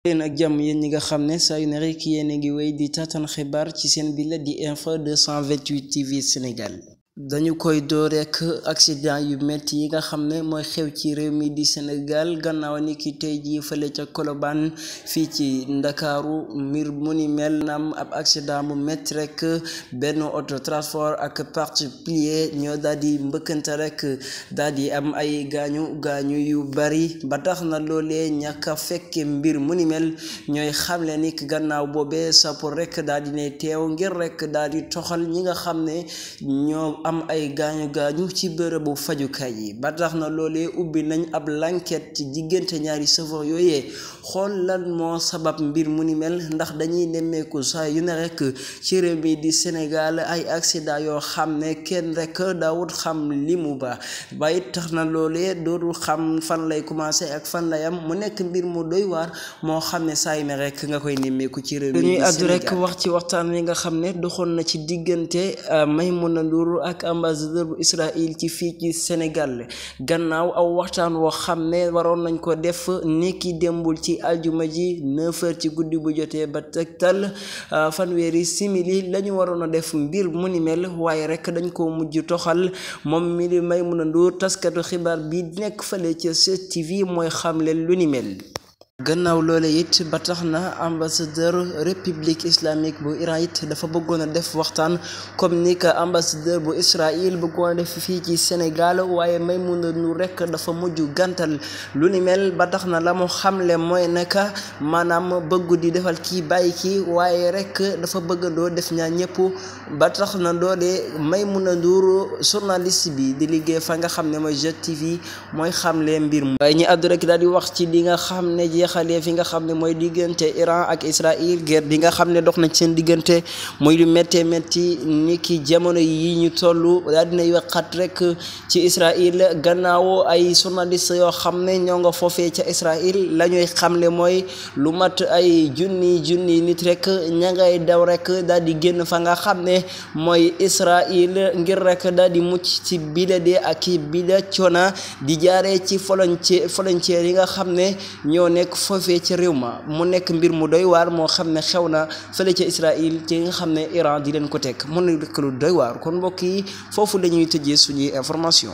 leen ak jàmm yéen ñi nga xam ne saa yu ne rek yéen a ngi wéy di taataan xibaar ci seen bi la di info 228 TV Sénégal dañu koy door rek accident yu metti yi nga xam ne mooy xew ci réew mi di Sénégal gannaaw ni ki tey jii fële ca Colobane fii ci Ndakaaru mbir mu ni mel naam ab accident bu metti rek benn auto transport ak particulier ñoo daal di mbëkkante rek daal di am ay gaañu yu bari ba tax na loolee ñàkk a fekke mbir mu ni mel ñooy xamle ni gannaaw boobee sappoor rek daal di ne teew ngir rek daal di toxal ñi nga xam ne ñoo am ay gaañu ci bërëbu fajukaay yi ba tax na loolee ubbi nañ ab l'enquête ci diggante ñaari chauffeur yooyee xool lan moo sabab mbir mu ni mel ndax dañuy nemmeeku saa yu ne rek ci réew mi di Sénégal ay accident yoo xam ne kenn rek daawut xam li mu ba it tax na loolee dootul xam fan lay commencé ak fan lay am mu nekk mbir mu doy waar moo xam ne saa yu ne rek nga koy nemmeeku ci réew mi di Sénégal. dañuy àddu rek wax ci waxtaan wi nga xam ne doxoon na ci diggante Maimouna Ndour ak ambassadeur bu Israël ci fii ci Sénégal gannaaw aw waxtaan woo xam ne waroon nañ ko def niki démbul ci aljuma ji 9h ci guddi bu jotee ba tegtal fanweeri simili lañu waroon a def mbir mu ni mel waaye rek dañ ko mujj toxal moom mi di Maimouna Ndour taskatu xibaar bi nekk fële ca 7TV mooy xamle lu ni mel. gannaaw loole it ba tax na ambassadeur république islamique bu Iran it dafa bëggoon a def waxtaan comme ni que ambassadeur bu Israël bëggoon a def fii ci Sénégal waaye Maimouna Ndour rek dafa mujj gàntal lu ni mel ba tax na la mu xamle mooy naka maanaam bëggu di defal kii bàyyi kii waaye rek dafa bëggandoo def ñaar ñëpp ba tax na doole Maimouna Ndour journaliste bi di liggéey fa nga xam ne mooy 7TV mooy xamle mbir mu waaye ñi àddu rek daal di wax ci li nga xam ne xale fi nga xam ne mooy diggante Iran ak Israël guerre bi nga xam ne dox na ci seen diggante muy lu méttee métti ni ki jamono yi ñu toll daal dinay waxat rek ci Israël gannaaw ay journaliste yoo xam ne ñoo nga foofee ca Israël la ñuy xamle mooy lu mat ay junni nit rek ña ngay daw rek daal di génn fa nga xam ne mooy Israël ngir rek daal di mucc ci bile de ak bile cona di jaaree ci frontière yi nga xam ne ñoo nekk foofee ca réew ma mu nekk mbir mu doy waar moo xam ne xew na fële ca Israël ci nga xam ne Iran di leen ko teg mu nekk lu doy waar kon mbokk yi foofu dañuy tëjee suñuy information